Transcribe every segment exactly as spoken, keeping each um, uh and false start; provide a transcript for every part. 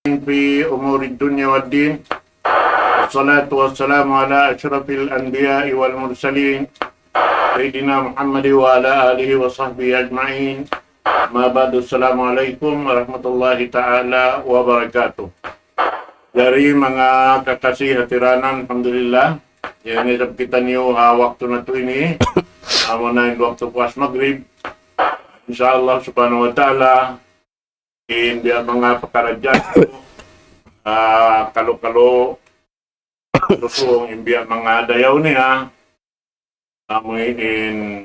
في أمور الدنيا والدين. والصلاة والسلام على أشرف الأنبياء والمرسلين، سيدنا محمد وعلى آله وصحبه أجمعين. أما بعد، السلام عليكم ورحمة الله تعالى وبركاته. Jari manga kakasi ha tiranan, alhamdulillah. Yan isab kitaniyu ha waktu natu' ini. Amu na in waktu puas magrib. Insya Allah subhanahu wa ta'ala, in biya' manga pakaradjaan, ah, kalu-kalu, tusung in biya' manga dayaw niya, amu in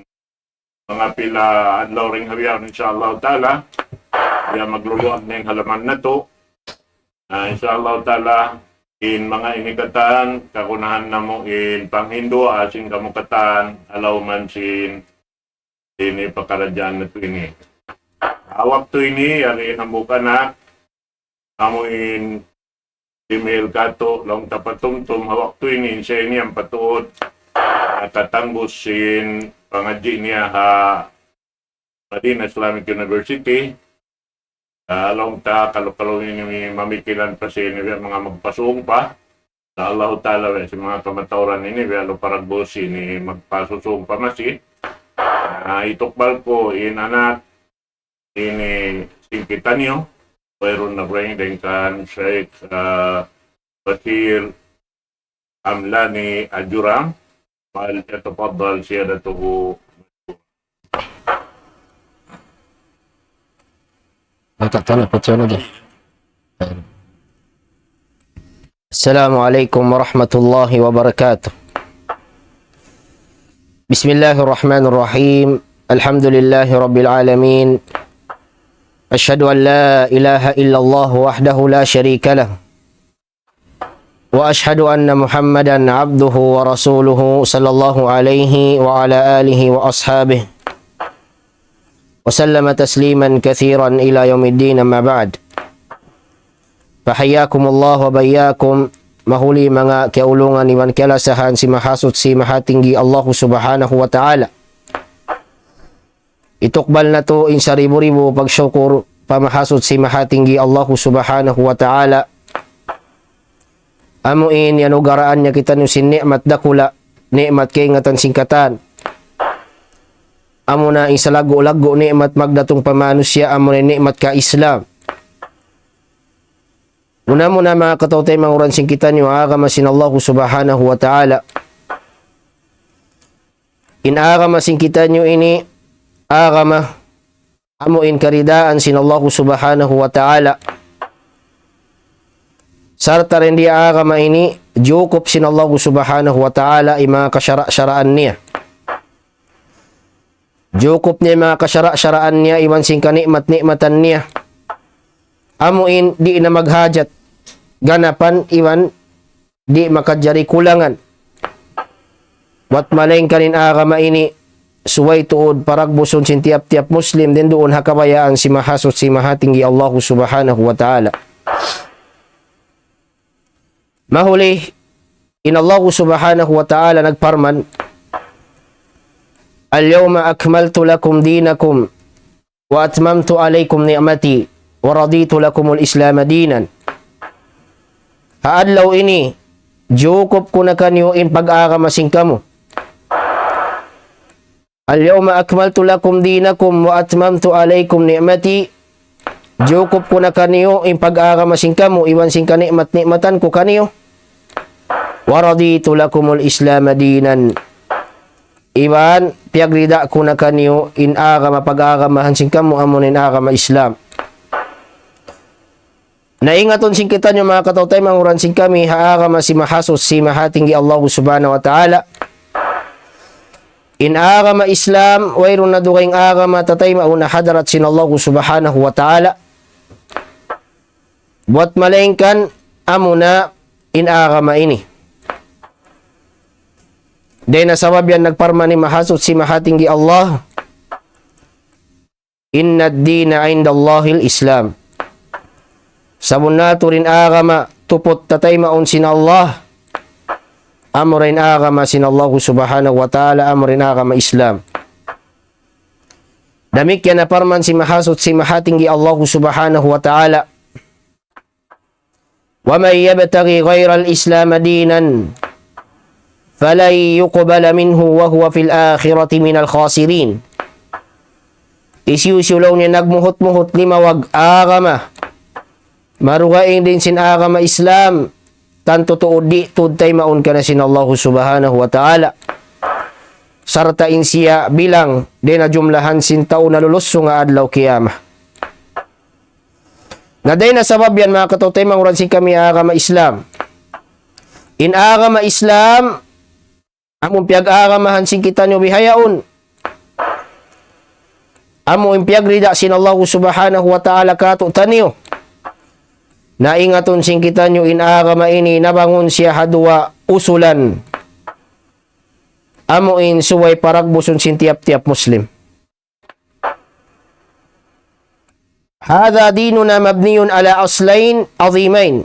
manga pila adlaw dayn ha bihaun, insya Allah ta'ala, biya' magluluag na in halaman natu'. Ah, insya Allah ta'ala, in manga ini katan, kagunahan namu' in panghindu', ah, sin kamu katan, alawman sin ini pakaradjaan natu' ini. Ah, waktu ini, yari in hambuuk anak, amu in simihil katu', laung ta patumtum, ha waktu ini, in siya ini in patuud, ah, katangbus sin pangadji' niya ha Madinah Islamic University. Ah, laung ta, kalu-kalu ini mamikilan pa sin ini, biya' manga magpasung pa. Sa' Allahu Ta'ala, biya' sin manga kamatauran ini, biya' lu paragbusi ini magpasusung pa masi. Ah, itukbal ku in anak ini sin kitaniyu, wayruun na bring dayn kan Sheikh, ah, Bashir Amlani Ajuram, فليتفضل سيادته. Letak tanah pecah aja. السلام عليكم ورحمة الله وبركاته. بسم الله الرحمن الرحيم. الحمد لله رب العالمين. أشهد أن لا إله إلا الله وحده لا شريك له، وأشهد أن محمدا عبده ورسوله، صلى الله عليه وعلى آله وأصحابه وسلم تسليما كثيرا إلى يوم الدين، أما بعد. فحياكم الله وبياكم. Mahuli manga kiyaulungan iban kiyalasahan sin Mahasuchi Mahatinggi Allahu Subhanahu wa Ta'ala. Itukbal natu' in saribu-ribu pagsukur pa Mahasuchi Mahatinggi Allahu Subhanahu wa Ta'ala. Amu in iyanugaraan niya kitaniyu sin ni'mat dakula', ni'mat kaingatan sin katan. Amu na in salaggu'-laggu' ni'mat magdatung pa manusiya', amu na in ni'mat ka Islam. Muna-muna manga kataw-taymanghuran sin kitaniyu ha agama sin Allahu Subhanahu wa Ta'ala. In agama sin kitaniyu ini agama amu in karidaan sin Allahu Subhanahu wa Ta'ala. Sarta' dayn di agama ini jukup sin Allahu Subhanahu wa Ta'ala in manga kasara'-saraan niya. Jukup niya in manga kasara'-saraan niya iban sin kani'mat-ni'matan niya. Amu in di' na maghajat ganapan iban di' makajari kulangan. Buwat malaingkan in agama ini subay tuud paragbusun sin tiyap-tiyap Muslim dayn duun ha kabayaan sin Mahasuchi Mahatinggi Allahu Subhanahu wa Ta'ala. Mahuli in Allahu Subhanahu wa Ta'ala nagparman, اليوم أكملت لكم دينكم وأتممت عليكم نعمتي ورضيت لكم الإسلام دينا. Ha adlaw ini, jukup ku na kaniyu in pag-agama sin kamu. اليوم أكملت لكم دينكم وأتممت عليكم نعمتي. Jukup ku na kaniyu in pag-agama sin kamu, iban sin kani'mat-ni'matan ku kaniyu. ورضيت لكم الإسلام دينا. Iban piyagrida ku na kaniyu in agama pag-agamahan sin kamu, amu na in agama Islam. Na ingatun sin kitaniyu manga kataw-taymanghuran sin kami ha agama sin Mahasuchi Mahatinggi Allahu Subhanahu wa Ta'ala. In agama Islam, wayruun na dugaing agama tataymaun ha hadarat sin Allahu Subhanahu wa Ta'ala. Buwat malaingkan amu na in agama ini. Dayn ha sabab yan nagparman in Mahasuchi Mahatinggi Allah, إن الدين عند الله الإسلام. Sabunnal tuud in agama tuput tataymaun sin Allah, amura in agama sin Allahu Subhanahu wa Ta'ala, amura in agama Islam. Damikkiyan na parman sin Mahasuchi Mahatinggi Allahu Subhanahu wa Ta'ala. ومن يبتغ غير الإسلام دينا فلن يقبل منه وهو في الآخرة من الخاسرين. Hisiyu-siyu laung niya nagmuhut-muhut limawag agama, marugaing dayn sin agama Islam, tantu tuud di' tuud taymaun kaniya sin Allahu Subhanahu wa Ta'ala. Sarta' in siya bilang dayn ha jumlahan sin tau nalulussung ha adlaw qiyamah. Na dayn ha sabab yan, manga kataymanghuran sin kami agama Islam. In agama Islam, amu in piyag-agamahan sin kitaniyu bihaun. Amu in piyagrida sin Allahu Subhanahu wa Ta'ala kātu'niyu. Na ingatun sin kitaniyu in agama ini nabangun siya ha duwa usulan. Amu in subay paragbusun sin tiyap-tiyap Muslim. هذا ديننا مبني على أصلين عظيمين.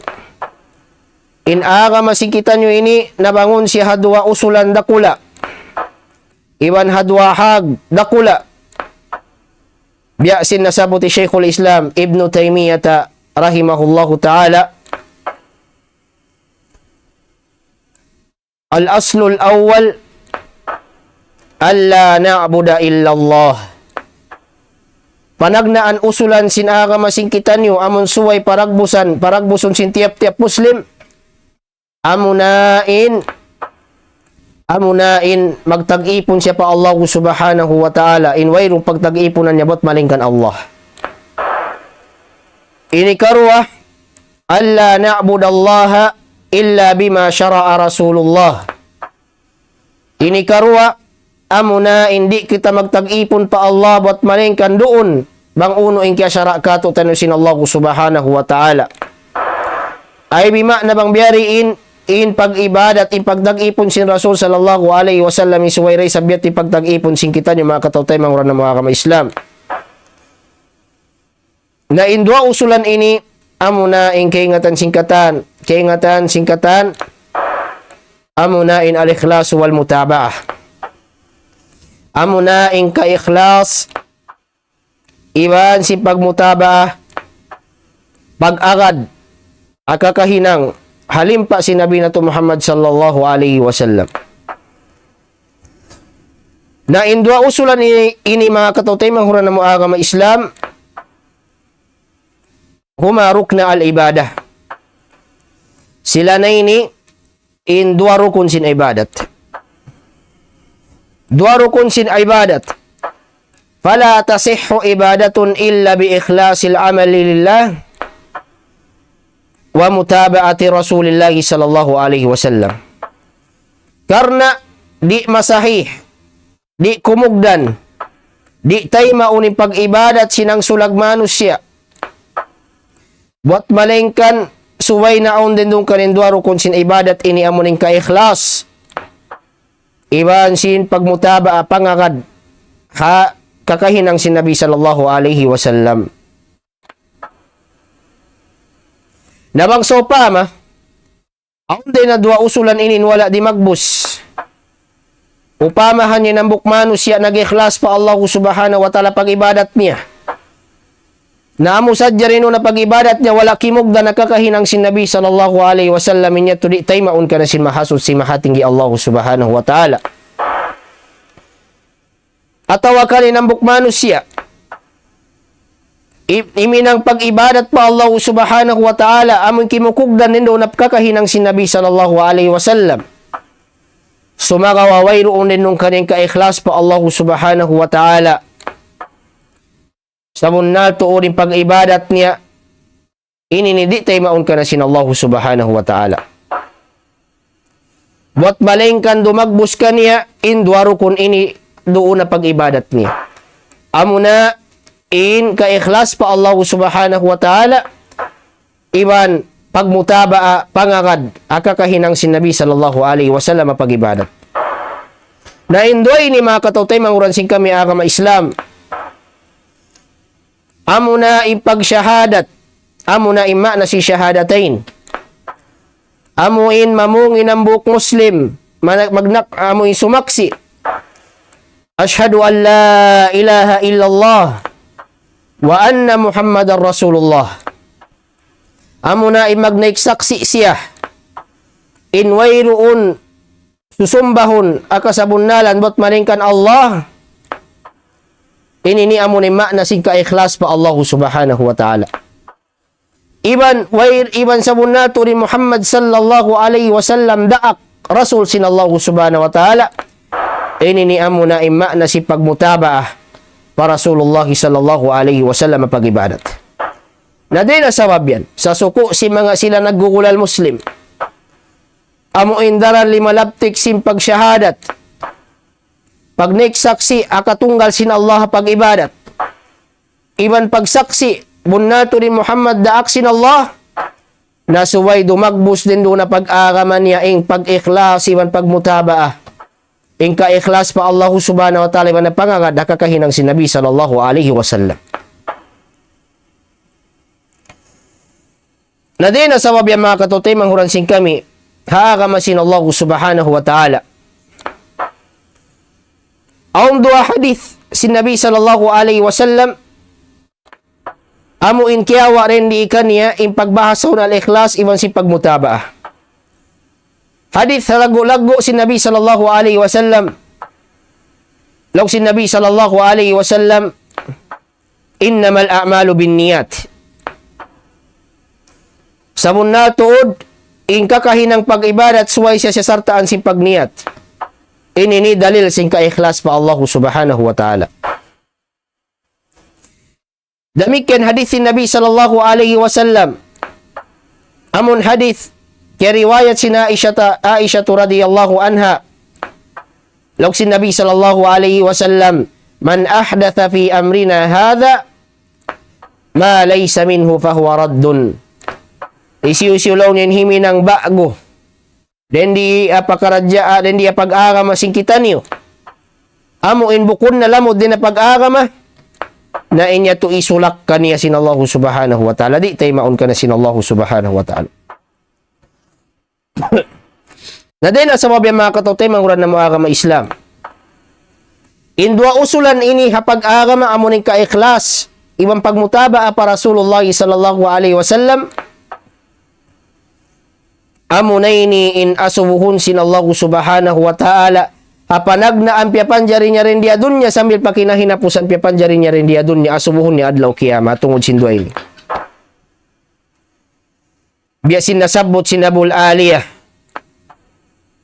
In agama sin kitaniyu ini nabangun siya ha duwa usulan dakula'. Iban ha duwa hag dakula'. Biya' sin nasabbut hi Shaykhul Islam Ibn Taymiyyah rahimahullahu ta'ala. الأصل الأول ألا نعبد إلا الله. Panagnaan usulan sin agama sin kitaniyu amun subay paragbusan, paragbusun sin tiyap-tiyap Muslim. Amuna in, amuna in magtag-ipun siya pa Allah Subhanahu wa Ta'ala, in wayruun pagtag-ipunan niya bat malaingkan Allah. Ini karuwa, ألا نعبد الله إلا بما شرع رسول الله. Ini karuwa, amuna in di' kita magtag-ipun pa Allah bat malaingkan duun bang unu in kiyasara' kātu'niyu sin Allah Subhanahu wa Ta'ala. Ay bima'na bang biya' diin, in pag-ibadat, in pagtag-ipun sin Rasul sallallahu alayhi wasallam, in subay da isab biya' ha yan in pagtag-ipun sin kitaniyu manga kataymanghuran namu' agama Islam. Na in duwa usulan ini, amuna in kaingatan sin katan, kaingatan sin katan, amuna in الإخلاص والمتابعة. Amuna in kaikhlas, iban sin pagmutaba'ah, pag-agad, ha kakahinang, ha limpa sin Nabi natu' Muhammad sallallahu alayhi wasallam. Na in duwa usulan ini, ini manga kataymanghuran namu' agama Islam, هما ركنا العبادة. Sila na ini in duwa rukun sin ibadat. Duwa rukun sin ibadat. فلا تصح عبادة إلا بإخلاص العمل لله ومتابعة رسول الله صلى الله عليه وسلم. Karna' di' masahih, di' kumugdan, di' taymaun in pag-ibadat sin hangsulag manusiya'. Bat malaingkan subay na awn dayn duun kaniya in duwa rukun sin ibadat ini, amu in kaikhlas. Iban sin pagmutaba'a, pangagad ha kakahinang sin Nabi sallallahu alayhi wasallam. Na bang sawpama, awn dayn ha duwa usulan ini in wala' dimagbus. Upama hanya in hambuuk manusiya' nag-ikhlas pa Allah Subhanahu wa Ta'ala pag-ibadat niya. Na amu sadja dayn ha pag-ibadat niya, wala' kimugdan ha kakahinang sin Nabi sallallahu alayhi wasallam, in yadtu di' taymaun kaniya sin Mahasuchi Mahatinggi Allah Subhanahu wa Ta'ala. Atawa kan in hambuuk manusiya', i-, iminang pag-ibadat pa Allah Subhanahu wa Ta'ala, amu in kimugdan dayn ha kakahinang sin Nabi sallallahu alayhi wasallam. Sumagawa' wayruun dayn ha kaniya kaikhlas pa Allah Subhanahu wa Ta'ala. Sabunnal tuud in pag-ibadat niya, ini ini di' taymaun kaniya sin Allah Subhanahu wa Ta'ala. Bat malaingkan dumagbus kaniya in duwa rukun ini duun ha pag-ibadat niya. Amuna in kaikhlas pa Allah Subhanahu wa Ta'ala, iban pagmutaba'a, pangagad ha kakahinang sin Nabi sallallahu alayhi wasallam pag-ibadat. Na in duwa ini manga kataymanghuran sin kami agama Islam. Amuna in pagsahadat, amuna in ma'na sin shahadatayn. Amu in mamung in hambuuk Muslim, mana-, magnak-, amu in sumaksi'. أشهد أن لا إله إلا الله وأن محمدا رسول الله. Amuna in magnaik saksi' siya in wayruun susumbahun ha kasabunnalan bat malaingkan Allah. Ini ini amuna in maana sin kaikhlas pa Allah Subhanahu wa Ta'ala. Iban wayr-, iban sabunnal tuud in Muhammad sallallahu alayhi wasallam daak Rasul sin Allah Subhanahu wa Ta'ala. Ini ini amuna in maana sin pagmutabaah pa Rasulullah sallallahu alayhi wasallam pag-ibadat. Na dayn ha sabab yan, sasuku' sin manga sila naggugulal Muslim, amu in daran lima laptik sin pagsahadat, pagnaik saksi' ha katunggal sin Allah pag-ibadat, iban pagsaksi' bunnal tuud in Muhammad daak sin Allah, na subay dumagbus dayn duun ha pag-agama niya in pag-ikhlas iban pagmutabaah, in kaikhlas pa Allah Subhanahu wa Ta'ala iban pangagad ha kakahinang sin Nabi sallallahu alayhi wasallam. Na dayn ha sabab yan, manga kataymanghuran sin kami ha agama sin Allah Subhanahu wa Ta'ala, awn duwa hadith sin Nabi sallallahu alayhi wasallam, amu in kiyawa' dayn di kaniya in pagbahas sin al-ikhlas iban sin pagmutabaah. Hadith laggu'-laggu' sin Nabi sallallahu alayhi wasallam. Laung sin Nabi sallallahu alayhi wasallam, إنما الأعمال بالنيات. Sabunnal tuud, in kakahinang pag-ibadat subay siya siyasartaan sin pagniyat. Ini ini dalil sin kaikhlas pa Allah Subhanahu wa Ta'ala. Damikkiyan hadith sin Nabi sallallahu alayhi wasallam. Amun hadith kiyariwayat sin Aisha, Aisha radiyallahu anha. Laung sin Nabi sallallahu alayhi wasallam, من أحدث في أمرنا هذا ما ليس منه فهو رد. Hisiyu-siyu laung niya in himinang ba'gu dayn di ha pakaradjaan, dayn di ha pag-agama sin kitaniyu, amu in bukun na lamud dayn ha pag-agama, na in yadtu isulak kaniya sin Allah Subhanahu wa Ta'ala, di' taymaun kaniya sin Allah Subhanahu wa Ta'ala. Na dayn ha sabab yan, manga kataymanghuran namu' agama Islam, in duwa usulan ini ha pag-agama, amu in kaikhlas iban pagmutabaah pa Rasulullah sallallahu alayhi wasallam, amuna ini in asubuhun sin Allah Subhanahu wa Ta'ala ha panagnaan piyapanjari niya dayn di ha dunya sambil pa kahinapusan piyapanjari niya dayn di ha dunya, asubuhun niya adlaw kiyamat tungud sin duwa ini. Biya' sin nasabbut sin Abul Aliyah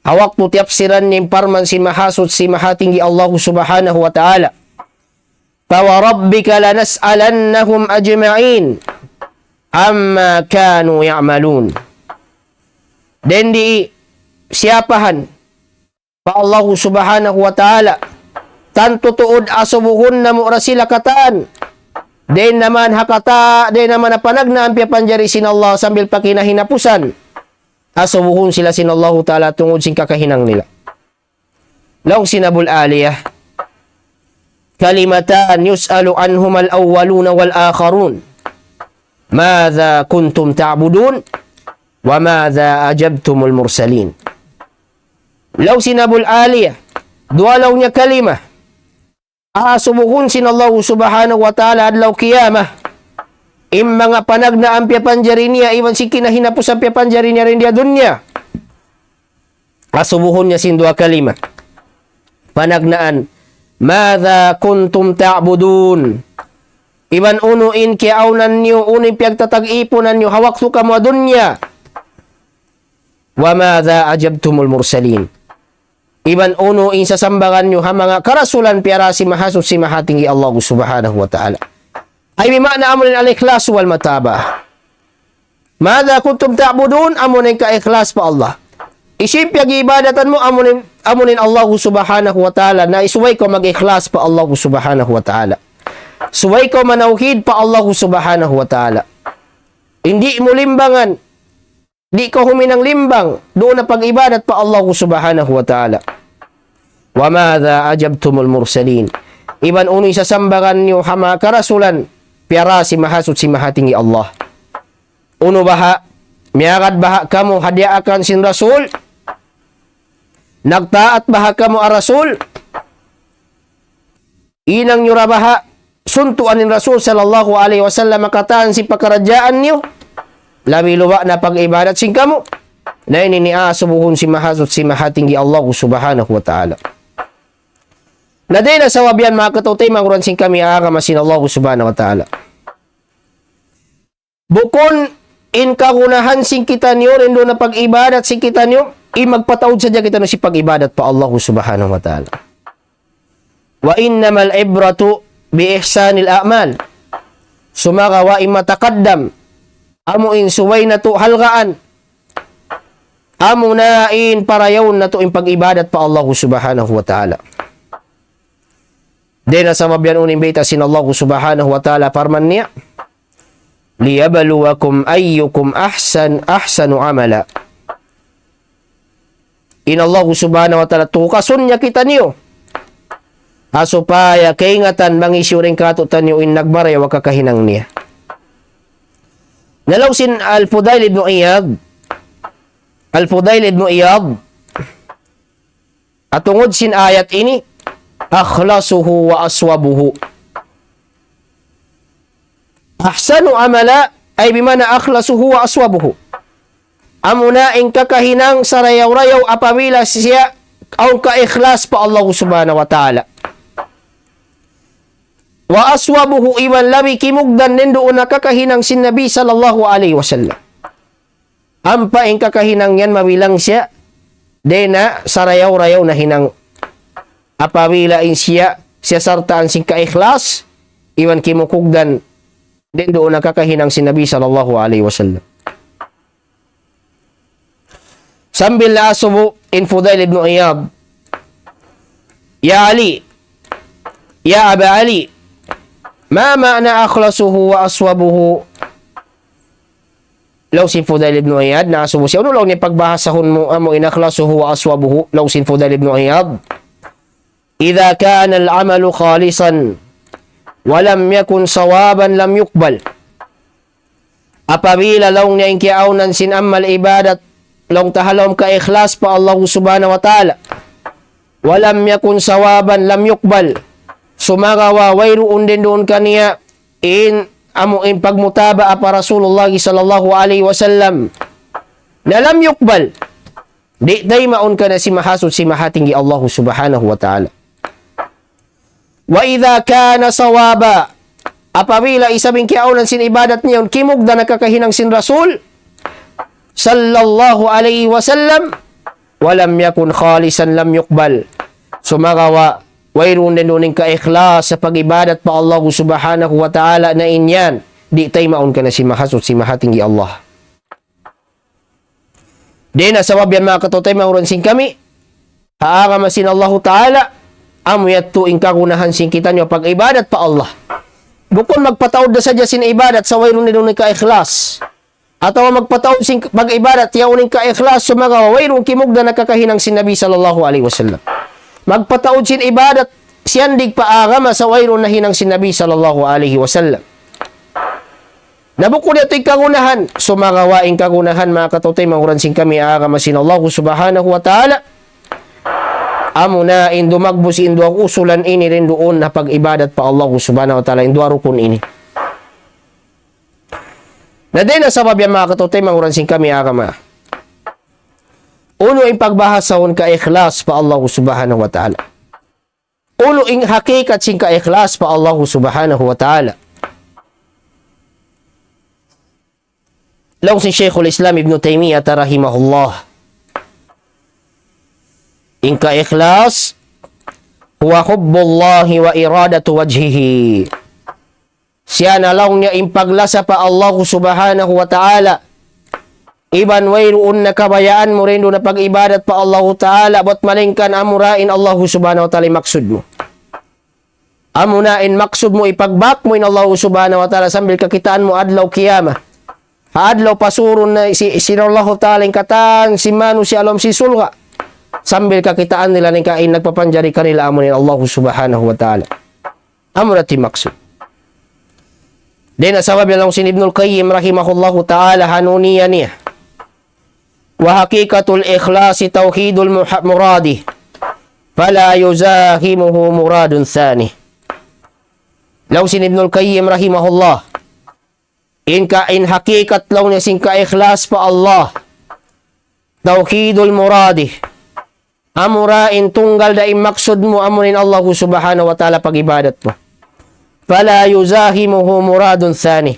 ha waktu tiyapsiran niya in parman sin Mahasuchi Mahatinggi Allah Subhanahu wa Ta'ala, فوربك لنسألنهم أجمعين عما كانوا يعملون. Dayn di siyapahan pa Allah Subhanahu wa Ta'ala, tantu tuud asubuhun namu' da sila katan. Dayn ha manga kata, dayn ha manga panagnaan piyapanjari sin Allah sambil pa kahinapusan, asubuhun sila sin Allah Ta'ala tungud sin kakahinang nila. Laung sin Abul Aliyah, كلمتان يسأل عنهما الأولون والآخرون، ماذا كنتم تعبدون؟ وماذا أجبتم المرسلين؟ Laung sin Abul Aliyah, duwa laung niya kalima, asubuhun sin Allah Subhanahu wa Ta'ala adlaw kiyamat in manga panagnaan piyapanjari niya iban sin kahinapusan piyapanjari niya dayn di ha dunya. Asubuhun niya sin duwa kalima. Panagnaan, ماذا كنتم تعبدون؟ Iban unu in kiyaawnan niyu, unu in piyagtatag-ipunan niyu ha waktu kamu ha dunya. وماذا أجبتم المرسلين؟ Iban unu in sasambagan niyu ha manga karasulan piyara sin Mahasuchi Mahatinggi Allah Subhanahu wa Ta'ala. Ay, bima'na amuin al-ikhlas wal mutaba'ah. ماذا كنتم تعبدون, amuin kaikhlas pa Allah. Hisiyu in piyag-iibadatan mu, amuin, amuin Allah Subhanahu wa Ta'ala. Na subay kaw mag-ikhlas pa Allah Subhanahu wa Ta'ala. Subay kaw manawhid pa Allah Subhanahu wa Ta'ala. Di' mu limbangan, di' kaw huminang limbang duun ha pag-ibadat pa Allah Subhanahu wa Ta'ala. وماذا أجبتم المرسلين؟ Iban unu in sasambagan niyu ha manga karasulan piyara sin Mahasuchi Mahatinggi Allah. Unu baha', miyagad baha' kamu ha diyaakan sin Rasul? Nagtaat baha' kamu ha Rasul? Hinang niyu ra baha' suntuan in Rasul sallallahu alayhi wasallam ha katan sin pakaradjaan niyu? labi luba' na pag-ibadat sin kamu. Na ini in asubuhun sin Mahasuchi Mahatinggi Allah Subhanahu wa Ta'ala. Na dayn ha sabab yan, manga kataymanghuran sin kami agama sin Allah Subhanahu wa Ta'ala. Bukun in kagunahan sin kitaniyu, dayn duun ha pag-ibadat sin kitaniyu, in magpataud sadja kitaniyu sin pag-ibadat pa Allah Subhanahu wa Ta'ala. وإنما العبرة بإحسان الأعمال. Sumagawa' in mataqaddam, amu in subay natu' halgaan, amu na in parayawun natu' in pag-ibadat pa Allah Subhanahu wa Ta'ala. Dayn ha sabab yan unu in bayta' sin Allah Subhanahu wa Ta'ala, parman niya, ليبلوكم أيكم أحسن أحسن عملا. In Allah Subhanahu wa Ta'ala tukasun niya kitaniyu, ha supaya kaingatan bang hisiyu dayn kātu'niyu in nagmarayaw ha kakahinang niya. Na laung sin Al-Fudail ibn Iyad, Al-Fudail ibn Iyad, ha tungud sin ayat ini, أخلصه وأصوبه. أحسن عملا, ay bima'na أخلصه وأصوبه. Amuna in kakahinang sarayaw-rayaw apabila siya awn kaikhlas pa Allah Subhanahu wa Ta'ala. وأصوبه, iban labi kimugdan dayn duun ha kakahinang sin Nabi sallallahu alayhi wasallam. Ampa in kakahinang yan mabilang siya dayn ha sarayaw-rayaw na hinang. Apabila in siya, siya sartaan sin kaikhlas, iban kimukugdan dayn duun ha kakahinang sin Nabi sallallahu alayhi wasallam. Sambil naasubu in Fudail ibn Iyad, يا علي، يا أبا علي، ما معنى أخلصه وأصوبه؟ Laung sin Fudail ibn Iyad, naasubu siya, unu laung niya pagbahasahun mu amu in أخلصه وأصوبه, laung sin Fudail ibn Iyad, إذا كان العمل خالصا ولم يكن صوابا لم يقبل. Apabila laung niya in kiyaawnan sin amal ibadat, laung ta ha lawm kaikhlas pa Allah Subhanahu wa Ta'ala, ولم يكن صوابا لم يقبل. Sumagawa' wayruun dayn duun kaniya in amu in pagmutaba'a pa Rasulullah sallallahu alayhi wasallam, na لم يقبل, di' taymaun kaniya sin Mahasuchi Mahatinggi Allah Subhanahu wa Ta'ala. وإذا كان صوابا, apabila isab in kiyaawnan sin ibadat niya yaun kimugdan ha kakahinang sin Rasul sallallahu alayhi wasallam, ولم يكن خالصا لم يقبل. Sumagawa' wayruun dayn duun in kaikhlas ha pag-ibadat pa Allah Subhanahu wa Ta'ala, na in yan di' taymaun kaniya sin Mahasuchi Mahatinggi Allah. Dayn ha sabab yan, manga kataymanghuran sin kami ha agama sin Allahu Ta'ala, amu yadtu in kagunahan sin kitaniyu pag-ibadat pa Allah. Bukun magpataud da sadja sin ibadat sa' wayruun dayn duun kaikhlas. Atawa magpataud sin pag-ibadat yaun in kaikhlas, sumagawa' wayruun kimugdan ha kakahinang sin Nabi sallallahu alayhi wasallam. Magpataud sin ibadat, siyandig pa agama sa' wayruun nahinang sin Nabi sallallahu alayhi wasallam. Na bukun yadtu in kagunahan, sumagawa' in kagunahan, manga kataymanghuran sin kami ha agama sin Allah Subhanahu wa Ta'ala, amuna in dumagbus in duwa usulan ini dayn duun ha pag-ibadat pa Allah Subhanahu wa Ta'ala, in duwa rukun ini. Na dayn ha sabab yan, manga kataymanghuran sin kami ha agama, unu in pagbahasahun kaikhlas pa Allah Subhanahu wa Ta'ala? Unu in hakikat sin kaikhlas pa Allah Subhanahu wa Ta'ala? Laung sin Shaykhul Islam Ibn Taymiyyah rahimahullah, in kaikhlas, هو حب الله وإرادة وجهه. Siya na laung niya in paglasa pa Allah Subhanahu wa Ta'ala, iban wayruun na kabayaan mu dayn duun ha pag-ibadat pa Allah Ta'ala, bat malayngkan amura in Allah Subhanahu wa Ta'ala in maksud mu. Amuna in maksud mu, ipagbak mu in Allah Subhanahu wa Ta'ala sambil kakitaan mu adlaw qiyamah. Ha adlaw pasurun na sin, sin Allah Ta'ala in katan sin manusiya' ha lawm sin surga'. Sambil kakitaan nila in kain nagpapanjari kanila, amuna in Allah Subhanahu wa Ta'ala. Amuna in maksud. Dayn ha sabab yan laung sin Ibnul Qayyim rahimahullahu ta'ala ha Nuniyah niya, وحقيقة الإخلاص توحيد المح-، المراد فلا يزاحمه مراد ثاني. Laung sin Ibnul Qayyim rahimahullah, In ka, in hakikat laung niya sin kaikhlas pa Allah. Tawhidul muradi. Amura in tunggal da in maksud mu, amura in Allahu Subhanahu wa Ta'ala pag-ibadat mu. فلا يزاحمه مراد ثاني.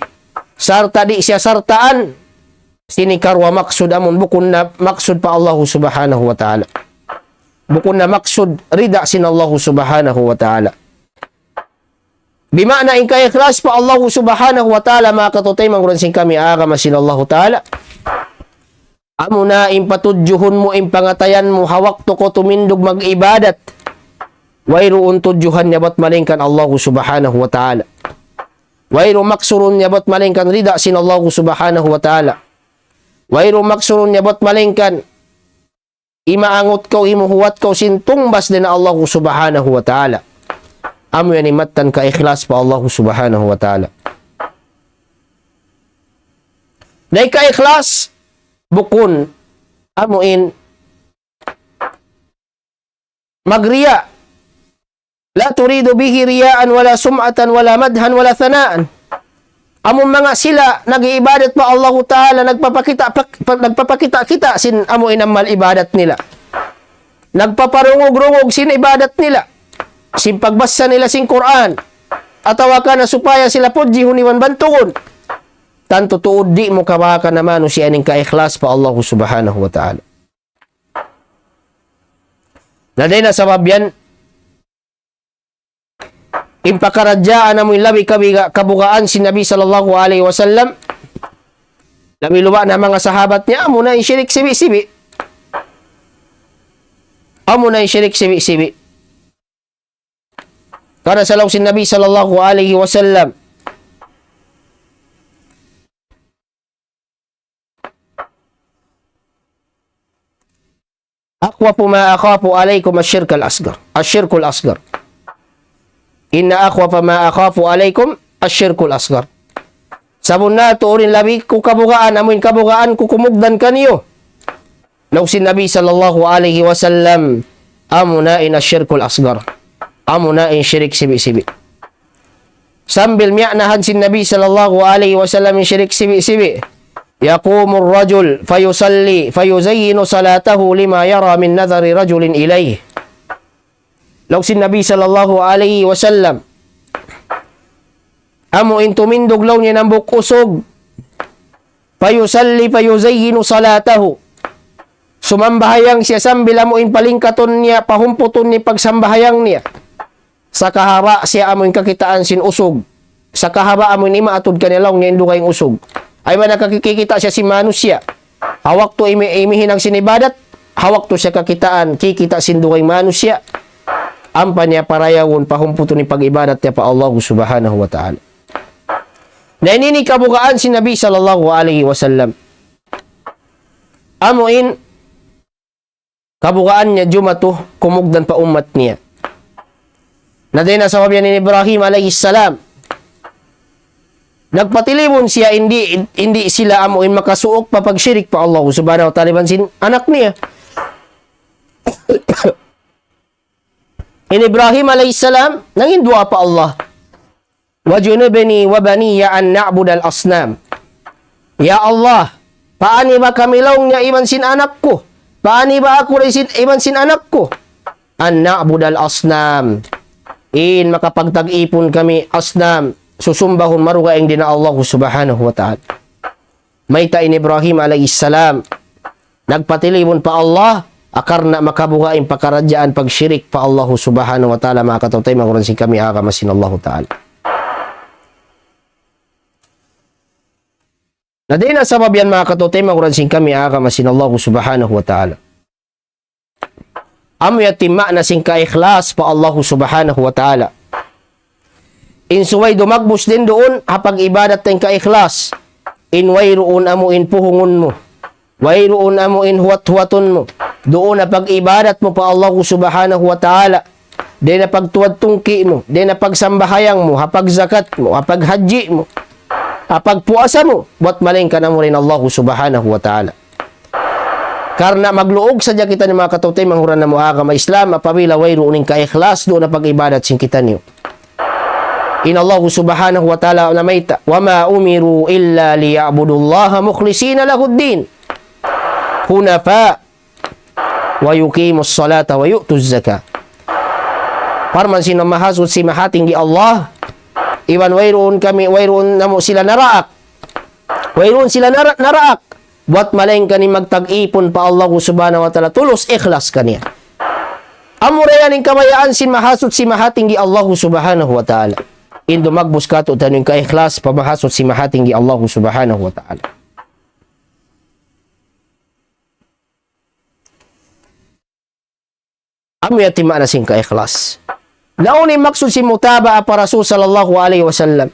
Sarta' di' siya sartaan sin hikaruwa maksud, amun bukun na maksud pa Allahu Subhanahu wa Ta'ala. Bukun na maksud rida sin Allahu Subhanahu wa Ta'ala. Bima'na in kaikhlas pa Allahu Subhanahu wa Ta'ala, manga kataymanghuran sin kami agama sin Allahu Ta'ala. Amuna in patudjuhun mu, in pangatayan mu, ha waktu kaw tumindug mag-ibadat. Wayruun tudjuhan niya bat malaingkan Allahu Subhanahu wa Ta'ala. Wayruun maksurun niya bat malaingkan rida sin Allahu Subhanahu wa Ta'ala. Wayruun maksurun niya bat malaingkan imaangut kaw, imuhuwat kaw sin tungbas dayn ha Allahu Subhanahu wa Ta'ala. Amu yan in mattan kaikhlas pa Allahu Subhanahu wa Ta'ala. Na in kaikhlas, bukun, amu in magriya. لا تريد به رياء ولا سمعة ولا مدحا ولا ثناء. Amun manga sila nag-iibadat pa Allahu Ta'ala, nagpapakita, pak-, pa-, nagpapakita-kita sin amu in amal ibadat nila. Nagpaparungug-rungug sin ibadat nila. Sin pagbasa nila sin Qur'an. Atawa ka na supaya sila pudjihun iban bantugun. Tantu tuud di' mu kabakan na manusiya' in kaikhlas pa Allahu Subhanahu wa Ta'ala. Na dayn ha sabab yan, in pakaradjaan amu in labi kabiga-, kabugaan sin Nabi sallallahu alayhi wasallam, labi luba' na manga sahabat niya, amu na in shirik sibi'-sibi'. Amu na in shirik sibi'-sibi'. Karna' sa laung sin Nabi sallallahu alayhi wasallam, أخوف ما أخاف عليكم الشرك الأصغر. الشرك الأصغر. إن أخوف ما أخاف عليكم الشرك الأصغر. Sabunnal tuud in labi ku kabugaan, amu in kabugaan ku kumugdan kaniyu. Laung sin Nabi sallallahu alayhi wasallam, amu na in ash-shirkul asghar. Amu na in shirik sibi'-sibi'. Sambil miya'nahan sin Nabi sallallahu alayhi wasallam in shirik sibi'-sibi'. يقوم الرجل فيصلي فيزين صلاته لما يرى من نظر رجل إليه. Laung sin Nabi sallallahu alayhi wasallam, amu in tumindug laung niya in hambuuk usug, فيصلي فيزين صلاته. Sumambahayang siya sambil amu in palingkatun niya, pahumputun niya in pagsambahayang niya. Sakahaba' siya amu in kakitaan sin usug. Sakahaba' amu in imaatud kaniya laung niya in dugaing usug. Ay ba nakakikita' siya sin manusiya'. Ha waktu imi-, imihinang sin ibadat, ha waktu siya kakitaan, kikita' sin dugaing manusiya'. Ampa niya parayawun, pahumputun in pag-ibadat niya pa Allah subhanahu wa ta'ala. Na ini in kabugaan sin Nabi sallallahu alayhi wasallam. Amu in kabugaan niya jumatu kumugdan pa ummat niya. Na dayn ha sabab yan in Ibrahim alayhi salam, nagpatilibun siya, in di', in di' sila amu in makasuuk pa pagshirik pa Allah subhanahu wa ta'ala iban sin anak niya. In Ibrahim alayhi salam, nangin duwaa pa Allah. وجنبني وبني أن نعبد الأصنام. Ya Allah, paaniba kami laung niya iban sin anak ku. Paaniba aku iban sin, iban sin anak ku. أن نعبد الأصنام. In makapagtag-ipun kami asnam, susumbahun marugaing dayn ha Allah subhanahu wa ta'ala. Mayta' in Ibrahim alayhi salam nagpatilibun pa Allah, karna' makabuga' in pakaradjaan pagshirik pa Allah subhanahu wa ta'ala, manga kataymanghuran sin kami agama sin Allah ta'ala. Na dayn ha sabab yan, manga kataymanghuran sin kami agama sin Allah subhanahu wa ta'ala. Amu yadtu in maana sin kaikhlas pa Allah subhanahu wa ta'ala. In subay dumagbus dayn duun ha pag-ibadat ta in kaikhlas. In wayruun amu in puhungun mu. Wayruun amu in huwat-huwatun mu. Duun ha pag-ibadat mu pa Allah subhanahu wa ta'ala. Dayn ha pagtuwad tungki' mu. Dayn ha pagsambahayang mu. Ha pagzakat mu. Ha paghajji mu. Ha pagpuasa mu. Buwat malayngkan amu in Allah subhanahu wa ta'ala. Karna' magluug sadja kitaniyu, manga kataymanghuran namu' agama Islam, apabila wayruun in kaikhlas duun ha pag-ibadat sin kitaniyu. In Allah subhanahu wa ta'ala namayta', وما أمروا إلا ليعبدوا الله مخلصين له الدين حنفاء ويقيموا الصلاة ويؤتوا الزكاة. Parman sin Mahasuchi Mahatinggi Allah, iban wayruun kami, wayruun namu' sila naraak. Wayruun sila nara-, naraak. Buwat malaingkan in magtag-ipun pa Allah subhanahu wa ta'ala, tulus ikhlas kaniya. Amura yan in kabayaan sin Mahasuchi Mahatinggi Allah subhanahu wa ta'ala. In dumagbus katu'taniyu in kaikhlas pa Mahasuchi Mahatinggi Allah subhanahu wa ta'ala. Amu yati maana sin kaikhlas. Na unu in maksud sin mutaba'a pa Rasul sallallahu alayhi wasallam.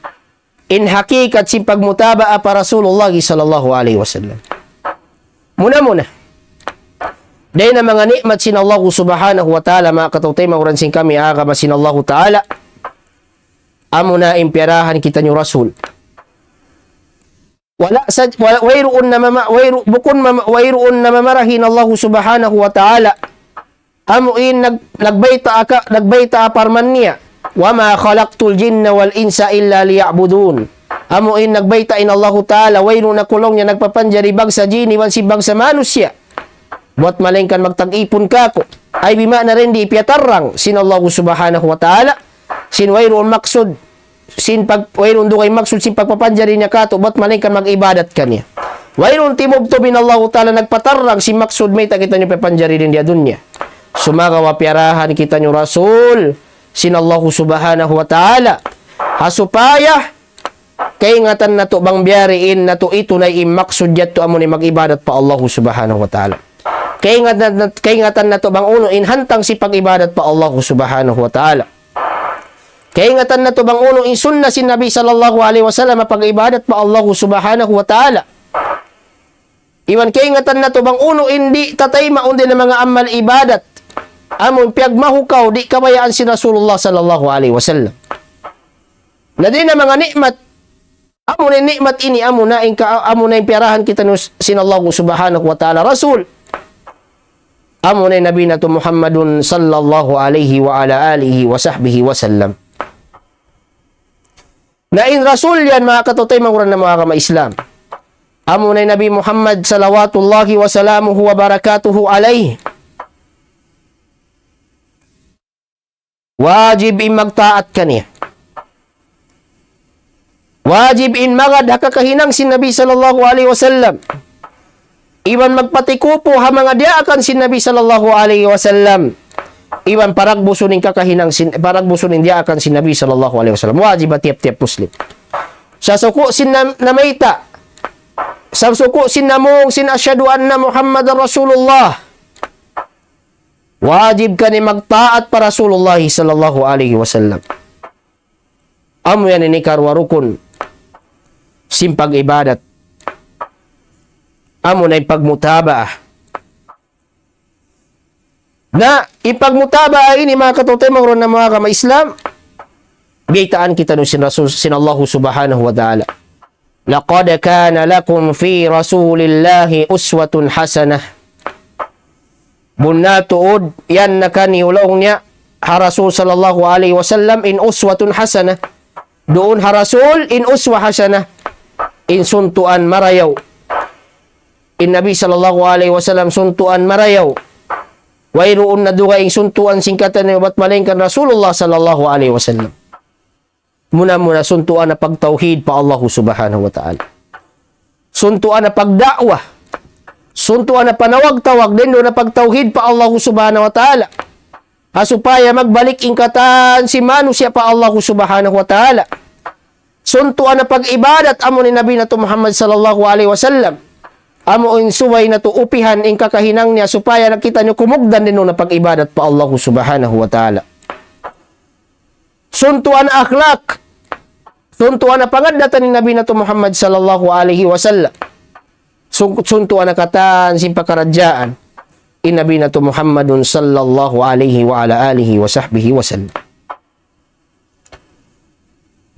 In hakikat sin pagmutaba'a pa Rasulullah sallallahu alayhi wasallam. Muna-muna. Dayn ha manga ni'mat sin Allah subhanahu wa ta'ala, manga kataymanghuran sin kami agama sin Allah ta'ala. Amuna in piyarahan kitaniyu Rasul. Wala' sa, wa-, wayruun na mama-, wayru-, bukun mama-, wayruun na mamarahi in Allah subhanahu wa ta'ala. Amu in nag-, nagbayta' ka, nagbayta' parman niya. وما خلقت الجن والإنس إلا ليعبدون. Amu in nagbayta' in Allah ta'ala, wayruun aku laung niya nagpapanjari bangsa jin iban sin bangsa manusiya'. Buwat malaingkan magtag-ipun kaku'. Ay bima'na rin di' piyatarrang sin Allah subhanahu wa ta'ala. Sin wayruun maksud, sin pag-, wayruun dugaing maksud sin pagpapanjari niya katu', buwat malaingkan mag-ibadat kaniya. Wayruun timubtub in Allah ta'ala nagpatarrang sin maksud mayta' kitaniyu papanjari dayn di ha dunya. Sumagawa' piyarahan kitaniyu Rasul, sin Allah subhanahu wa ta'ala. Ha supaya kaingatan natu' bang biya' diin natu' itunay in maksud yadtu amu in mag-ibadat pa Allah subhanahu wa ta'ala. Kaingatan nat-, kaingatan natu' bang unu in hantang sin pag-ibadat pa Allah subhanahu wa ta'ala. Kaingatan natu' bang unu in sunna sin Nabi sallallahu alayhi wasallam pag-ibadat pa Allah subhanahu wa ta'ala. Iban kaingatan natu' bang unu in di' tataymaun dayn ha manga amal ibadat. Amu in piyagmahukaw di' kabayaan sin Rasulullah sallallahu alayhi wasallam. Na dayn ha manga ni'mat, amuna in ni'mat ini, amuna in ka-, amuna in piyarahan kitaniyu sin Allah subhanahu wa ta'ala Rasul. Amuna in Nabi natu' Muhammadun sallallahu alayhi wa ala alihi wa sahbihi wa sallam. Na in Rasul yan, manga kataymanghuran namu' agama Islam. Amuna in Nabi Muhammad salawatullahi wa salamuhu wa barakatuhu alayhi. Wajib in magtaat kaniya. Wajib in magad ha kakahinang sin Nabi sallallahu alayhi wasallam. Iban magpatikupu ha manga diyaakan sin Nabi sallallahu alayhi wasallam. Iban paragbusun in kakahinang sin, paragbusun in diyaakan sin Nabi sallallahu alayhi wasallam. Wajib ha tiyap-tiyap Muslim. Sa suku' sin nam-, namayta'. Sa suku' sin namung sin أشهد أن محمدا رسول الله. Wajib kaniya magtaat pa Rasulullah sallallahu alayhi wasallam. Amu yan in hikaruwa rukun sin pag-ibadat. Amuna in pagmutabaah. Na in pagmutabaah ini, manga kataymanghuran namu' agama Islam, baytaan kitaniyu sin Rasul, sin Allah subhanahu wa ta'ala. لقد كان لكم في رسول الله أسوة حسنة. Bunnal tuud, yan na kaniyu laung niya ha Rasul sallallahu alayhi wasallam in uswatun hasanah. Duun ha Rasul in uswa hasanah. In suntuan marayaw. In Nabi sallallahu alayhi wasallam suntuan marayaw. Wayruun na dugaing suntuan sin kitaniyu bat malaingkan Rasulullah sallallahu alayhi wasallam. Muna-muna suntuan na pagtawhid pa Allah subhanahu wa ta'ala. Suntuan na pagda'wa. Suntuan na panawag-tawag dayn duun na pagtawhid pa Allah subhanahu wa ta'ala. Ha supaya magbalik in katan sin manusiya' pa Allah subhanahu wa ta'ala. Suntuan na pag-ibadat amu in Nabi natu' Muhammad sallallahu alayhi wasallam. Amu in subay natu' upihan in kakahinang niya supaya na kitaniyu kumugdan dayn duun na pag-ibadat pa Allah subhanahu wa ta'ala. Suntuan akhlak. Suntuan pangaddatan in Nabi natu' Muhammad sallallahu alayhi wasallam. Sun-, suntuan katan sin pakaradjaan in Nabi natu' Muhammadun sallallahu alayhi wa ala alihi wa sahbihi wasallam.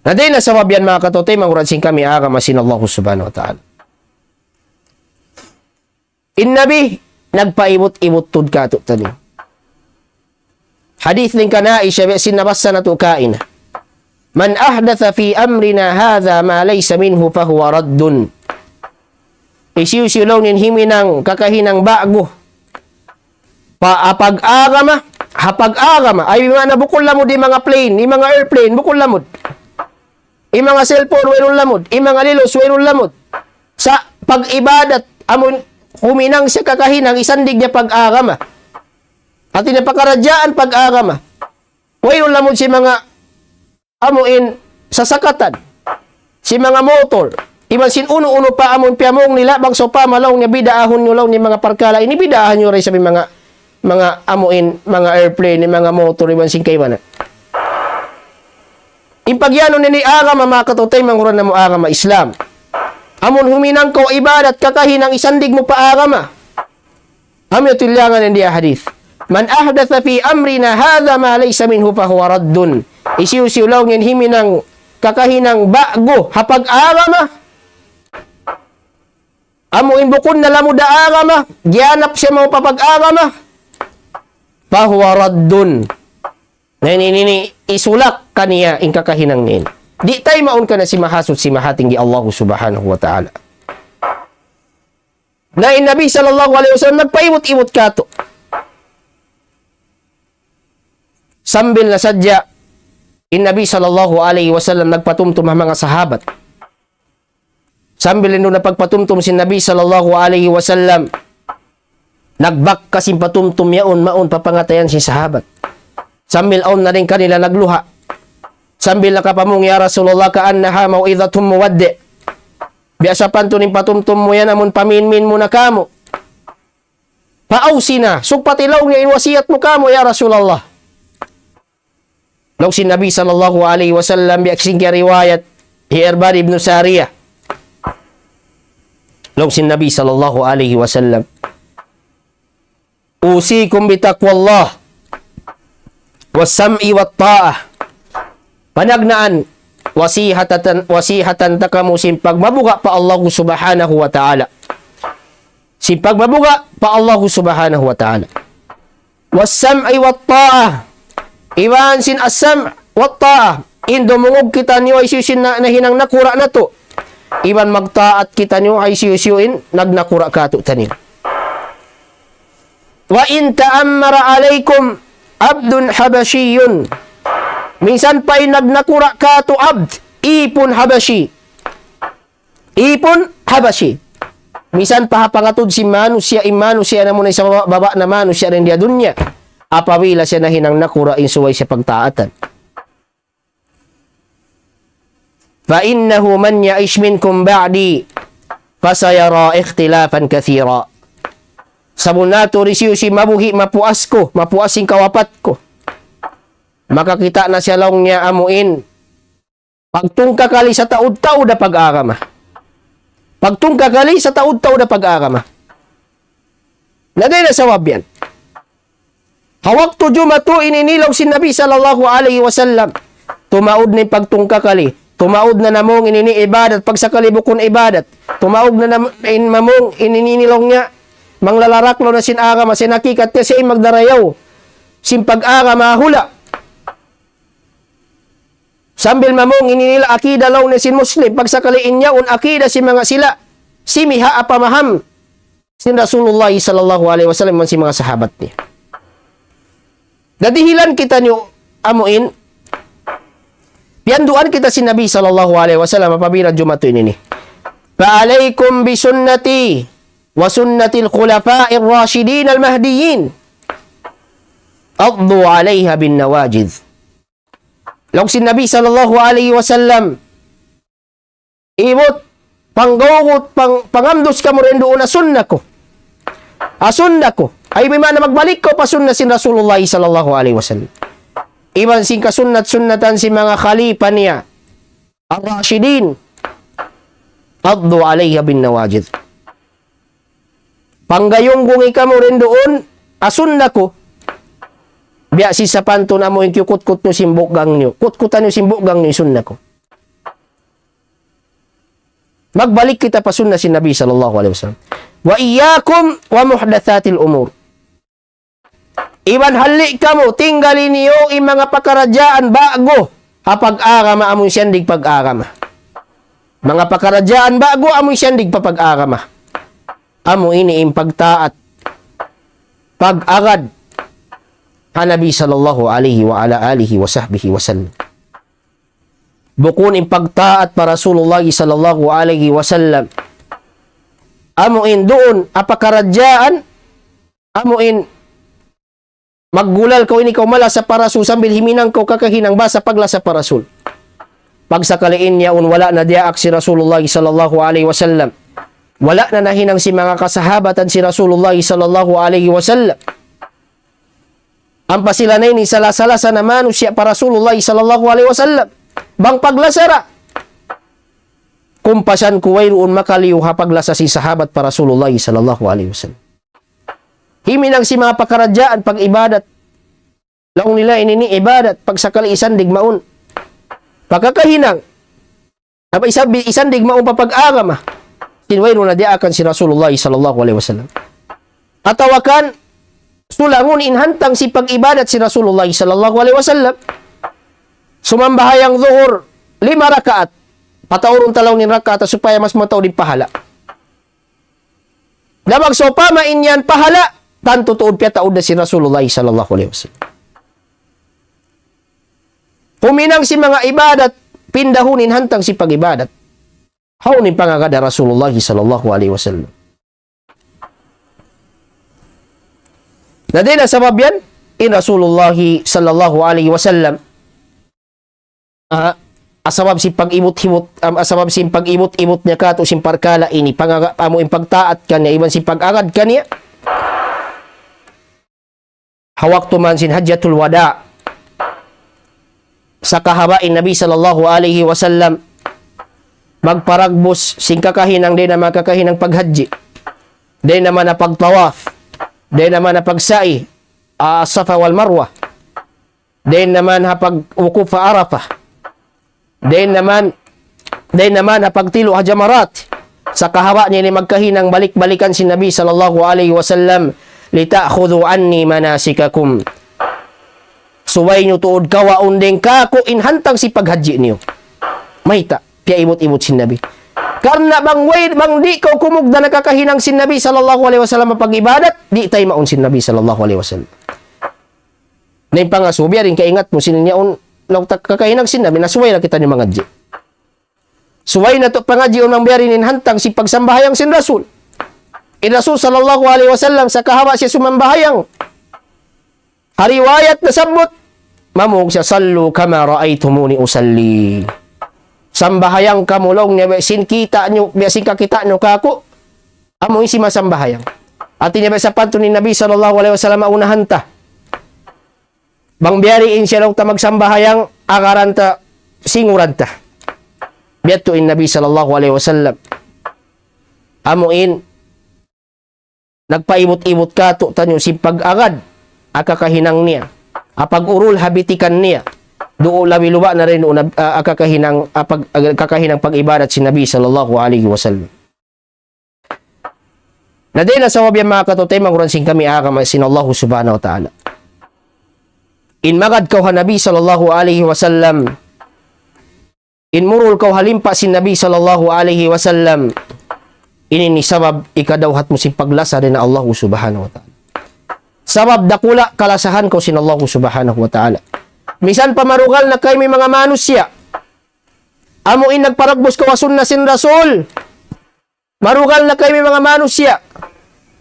Na dayn ha sabab yan, manga kataymanghuran sin kami agama sin Allah subhanahu wa ta'ala. In Nabi, nagpaibut-ibut tuud katu'taniyu. Hadith dayn kan Aisha, biya' sin nabassa natu' kaina. من أحدث في أمرنا هذا ما ليس منه فهو رد. Hisiyu-siyu laung niya in himinang kakahinang ba'gu pa, ha pag-agama, ha pag-agama. Ay, maana bukun lamud in manga plane, in manga airplane, bukun lamud. In manga cellphone, wayruun lamud. In manga lilos, wayruun lamud. Sa' pag-ibadat, amun huminang siya kakahinang, isandig niya pag-agama. Hati niya pakaradjaan pag-agama. Wayruun lamud sin manga amu in sasakatan, sin manga motor, iban sin unu-unu pa amun piyamung nila, bang sawpama laung niya bid'ahun niyu laung niya manga parkala' ini, bid'ahan niyu da isab in manga, manga amu in, manga airplane, in manga motor, iban sin kaibanan. In pagiyanun ini agama, manga kataymanghuran namu' agama Islam. Amun huminang kaw ibadat kakahinang isandig mu pa agama. Amu yadtu in laung niya ha hadith. من أحدث في أمرنا هذا ما ليس منه فهو رد. Hisiyu-siyu laung niya in himinang kakahinang ba'gu ha pag-agama. Amu in bukun na lamud ha agama, giyanap siya mawn pa pag-agama. فهو رد. Na ini, ini, ini, isulak kaniya in kakahinang niya ini. Di' taymaun kaniya sin Mahasuchi Mahatinggi Allah Subhanahu wa Ta'ala. Na in Nabi sallallahu alayhi wasallam nagpaibut-ibut katu'. Sambil na sadja in Nabi sallallahu alayhi wasallam nagpatumtum ha manga sahabat. Sambil indu na pagpatumtum sin Nabi sallallahu alayhi wasallam, nagbakka sin patumtum yaun mawn pa pangatayan sin sahabat. Sambil awn na dayn kanila nagluha. Sambil nakapamung, "Ya Rasulullah, كأنها موعظة مودع." Biya' sapantun in patumtum mu yan amun paminmin mu na kāmu'. فأوصنا, sugpati laung niya in wasiyat mu kāmu', ya Rasulullah. Laung sin Nabi sallallahu alayhi wasallam, biya' sin kiyariwayat hi Irbad ibn Sariyah. Laung sin Nabi sallallahu alayhi wasallam, أوصيكم بتقوى الله والسمع والطاعة. Panagnaan, wasiyatan, wasiyatan ta kamu sin pagmabuga' pa Allah Subhanahu wa Ta'ala. Sin pagmabuga' pa Allah Subhanahu wa Ta'ala. والسمع والطاعة. Iban sin as-sam' wa ta'a. In dumungug kitaniyu ha hisiyu-siyu in na-, nahinang nakura' natu'. Iban magtaat kitaniyu ha hisiyu-siyu in nagnakura' kātu'niyu. وإن تأمر عليكم عبد حبشي. Minsan pa in nagnakura' kātu' abd, ipun Habashi. Ipun Habashi. Minsan pa ha pangatud sin manusiya', in manusiya' na muna isab baba', baba' na manusiya' dayn di ha dunya. Apabila siya nahinang nakura', in subay siya pagtaatan. فإنه من يعش منكم بعدي فسيرى اختلافا كثيرا. Sabunnal tuud hisiyu-siyu in mabuhi' mapuas ku, mapuas sin kawapat ku, makakita' na siya laung niya amu in pagtungkakali sataud-taud ha pag-agama. Pagtungkakali sataud-taud ha pag-agama. Na dayn ha sabab yan. Ha waktu Jumatu ini, laung sin Nabi sallallahu alayhi wasallam, tumaud na in pagtungkakali, tumaud na namung ini ibadat, pagsakali bukun ibadat, tumaud na nam-, in mamung ini laung niya, manglalarak laung niya sin agama, sin hakikat niya siya in magdarayaw sin pag-agama hula'. Sambil mamung ini nila akida laung niya sin Muslim, pagsakali in yaun akida sin manga sila, simiha' ha pamaham sin Rasulullah sallallahu alayhi wasallam iban sin manga sahabat niya. Na dihilan kitaniyu amu in, piyanduan kita sin Nabi sallallahu alayhi wasallam apabila Jumatu ini. فعليكم بسنتي وسنة الخلفاء الراشدين المهديين عضوا عليها بالنواجذ. Laung sin Nabi sallallahu alayhi wasallam, ibut, panggawgut, pang-, pangamdus kamu dayn duun ha sunna ku. Ha sunna ku. Ay, bimaana magbalik kaw pa sunna sin Rasulullah sallallahu alayhi wasallam. Iban sin kasunnat-sunnatan sin manga khalifa niya. Ar-Rashidin. عضوا عليها بالنواجذ. Panggayunggungi kamu dayn duun ha sunna ku. Biya' sin sapantun amu in kiyukutkut niyu sin bukgang niyu. Kutkutan niyu sin bukgang niyu in sunna ku. Magbalik kita pa sunna sin Nabi sallallahu alayhi wasallam. وإياكم ومحدثات الأمور. Iban halli' kamu, tinggali niyu in manga pakaradjaan ba'gu. ha pag-agama amun siyandig pag-agama. Manga pakaradjaan ba'gu amun siyandig pa pag-agama. Amu ini in pagtaat, pag-agad ha Nabi sallallahu alayhi wa ala alihi wa sahbihi wa sallam. Bukun in pagtaat pa Rasulullah sallallahu alayhi wa sallam. Amu in duun ha pakaradjaan, amu in maggulal kaw ini kaw malasa pa Rasul sambil himinang kaw kakahinang basa paglasa pa Rasul. Pagsakali in yaun wala' na diyaak sin Rasulullah sallallahu alayhi wa sallam. Wala' na nahinang sin manga kasahabatan sin Rasulullah sallallahu alayhi wa sallam. Ampa sila na ini salasa-lasa na manusiya' pa Rasulullah sallallahu alayhi wa sallam. Bang paglasa ra. Kumpasan ku wayruun makaliyu ha paglasa sin sahabat pa Rasulullah sallallahu alayhi wa sallam. Himinang sin manga pakaradjaan pag-ibadat. Laung nila ini in ibadat, pagsakali isan digmaun. Pagkakahinang, apa isan, isan digmaun pa pag-agama. Sin wayruun na diyaakan sin Rasulullah sallallahu alayhi wa sallam. Atawa kan, sulangun in hantang sin pag-ibadat sin Rasulullah sallallahu alayhi wa sallam. Sumambahayang zuhur, lima rakaat. Pataurun ta laung in rakaat, supaya mas mataud in pahala. Na bang sawpama in yan pahala, tantu tuud piyataud na sin Rasulullah sallallahu alayhi wa sallam. Huminang sin manga ibadat, pindahun in hantang sin pag-ibadat. Hawnu in pangagad ha Rasulullah sallallahu alayhi wa sallam. Na dayn ha sabab yan, in Rasulullah sallallahu alayhi wa sallam, ah, ha sabab sin pag-ibut-ibut, um, ha sabab sin pag-ibut-ibut niya katu' sin parkala' ini, pangaga-, amu in pagtaat kaniya, iban sin pag-agad kaniya. Ha waktu man sin Hajjatul Wada', sa kahaba' in Nabi sallallahu alayhi wa sallam, magparagbus sin kakahinang dayn ha manga kakahinang paghajji. Dayn ha manga pagtawaf, dayn ha manga pagsa'i, ah, Safa wal Marwa. Dayn ha manga pag-wukuf ha Arafah. Dayn ha manga, dayn ha manga pagtilu' ha jamarat. Sa kahaba' niya ini magkahinang balik-balikan sin Nabi sallallahu alayhi wa sallam, "لتأخذوا عني مناسككم." Subay niyu tuud kawaun dayn kāku' in hantang sin paghajji niyu. Mayta', piyaibut-ibut sin Nabi. Karna' bang way, bang di' kaw kumugdan ha kakahinang sin Nabi sallallahu alayhi wa sallam pag-ibadat, di' taymaun sin Nabi sallallahu alayhi wa sallam. Na in pangasubu, biya' diin kaingat mu sin yaun, laung ta kakahinang sin Nabi, na subay na kitaniyu mangadji'. Subay natu' pangadjiun bang biya' diin in hantang sin pagsambahayang sin Rasul. In Rasul sallallahu alayhi wa sallam, sa kahaba' siya sumambahayang. Ha riwayat nasabbut, mamung siya, "صلوا كما رأيتموني أصلي." Sambahayang kamu laung niya, biya' sin kita' niyu, biya' sin kakita' niyu kāku'. Amu in simasambahayang. Hāti niya biya' sapantun in Nabi sallallahu alayhi wasallam ha unahan ta. Bang biya' diin siya laung ta magsambahayang, agaran ta, singuran ta. Biya' hādtu in Nabi sallallahu alayhi wasallam. Amu in, nagpaibut-ibut kātu'niyu sin pag-agad, ha kakahinang niya. Ha pag-urul ha bitikan niya. Duun labi-labi na dayn duun, ah, ha kakahinang, ha pag-, ha kakahinang pag-ibadat sin Nabi sallallahu alayhi wasallam. Na dayn ha sabab yan, manga kataymanghuran sin kami ha agama sin Allah subhanahu wa ta'ala. In magad kaw ha Nabi sallallahu alayhi wasallam, in murul kaw ha limpa sin Nabi sallallahu alayhi wasallam, ini in sabab hikadawhat mu sin paglasa dayn ha Allah subhanahu wa ta'ala. Sabab dakula' kalasahan kaw sin Allah subhanahu wa ta'ala. Misan pa marugal na kaymu manga manusiya', amu in nagparagbus kaw ha sunna sin Rasul. Marugal na kaymu manga manusiya'.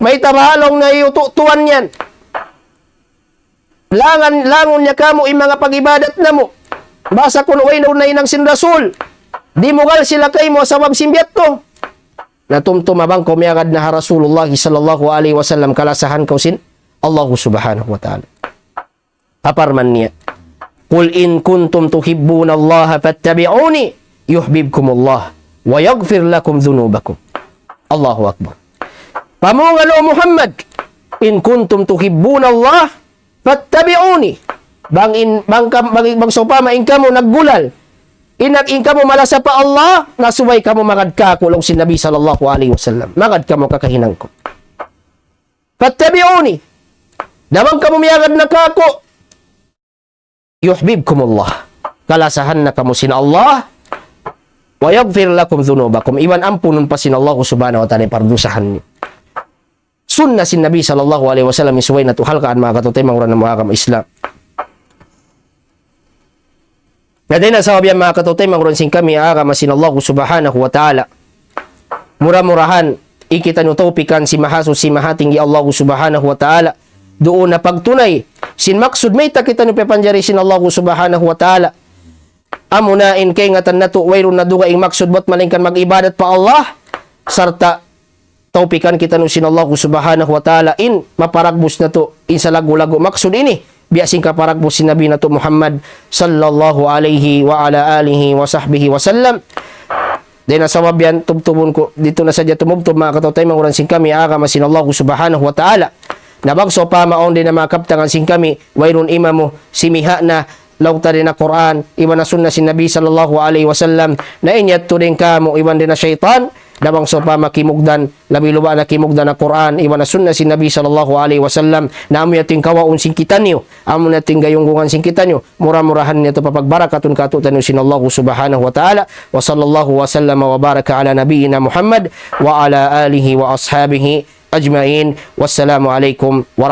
Mayta' baha' laung niya iyutu' tuwan yan. Langan, langun niya kamu in manga pag-ibadat namu'. Basa kunu' way na nahinang sin Rasul. Dimugal sila kaymu sabab sin biya' hādtu. Na tumtuma bang kaw miyagad na ha Rasulullah sallallahu alayhi wasallam kalasahan kaw sin Allah subhanahu wa ta'ala. Ha parman niya, "قل إن كنتم تحبون الله فاتبعوني يحببكم الله ويغفر لكم ذنوبكم." Allahu Akbar. Pamungan, O Muhammad, "إن كنتم تحبون الله فاتبعوني." Bang in, bang kam-, bang, bang sawpama in kamu naggulal, in, in kamu malasa pa Allah, na subay kamu magad kāku', laung sin Nabi sallallahu alayhi wasallam. Magad kamu kakahinang ku. "فاتبعوني." Na bang kamu miyagad na kāku', "يحببكم الله." kalasahan na kamu sin Allah, ويغفر لكم ذنوبكم, iban ampunun pa sin Allah subhanahu wa ta'ala in pardusahan niyu. Sunna sin Nabi sallallahu alayhi wasallam in subay natu' halgaan, manga kataymanghuran namu' agama Islam. Na dayn ha sabab yan, manga kataymanghuran sin kami agama sin Allah subhanahu wa ta'ala, mura-murahan in kitaniyu tawpikan sin Mahasuchi Mahatinggi Allah subhanahu wa ta'ala, duun na pagtunay sin maksud mayta' kitaniyu piyapanjari sin Allah subhanahu wa ta'ala. Amuna in kaingatan natu', wayruun na dugaing maksud bat malaingkan mag-ibadat pa Allah, sarta' tawpikan kitaniyu sin Allah subhanahu wa ta'ala in maparagbus natu' in salaggu'-laggu' maksud ini, biya' sin kaparagbus sin Nabi natu' Muhammad sallallahu alayhi wa ala alihi wa sahbihi wa sallam. Dayn ha sabab yan, tubtubun ku, didtu na sadja tumubtub, manga kataymanghuran sin kami agama sin Allah subhanahu wa ta'ala. Na bang sawpama awn dayn ha manga kabtangan sin kami, wayruun imamu, simiha' na, laung ta dayn ha Qur'an, iban ha sunna sin Nabi sallallahu alayhi wasallam, na in yadtu dayn kāmu', iban dayn ha saytan, na bang sawpama kimugdan, labi-labi na kimugdan ha Qur'an, iban ha sunna sin Nabi sallallahu alayhi wasallam, na amu yadtu in kawaun sin kitaniyu, amu yadtu in gayunggungan sin kitaniyu, mura-murahan yadtu papagbarakatun kātu'niyu sin Allah subhanahu wa ta'ala. وصلى الله وسلم وبارك على نبينا محمد وعلى آله وأصحابه أجمعين. والسلام عليكم ورحمة الله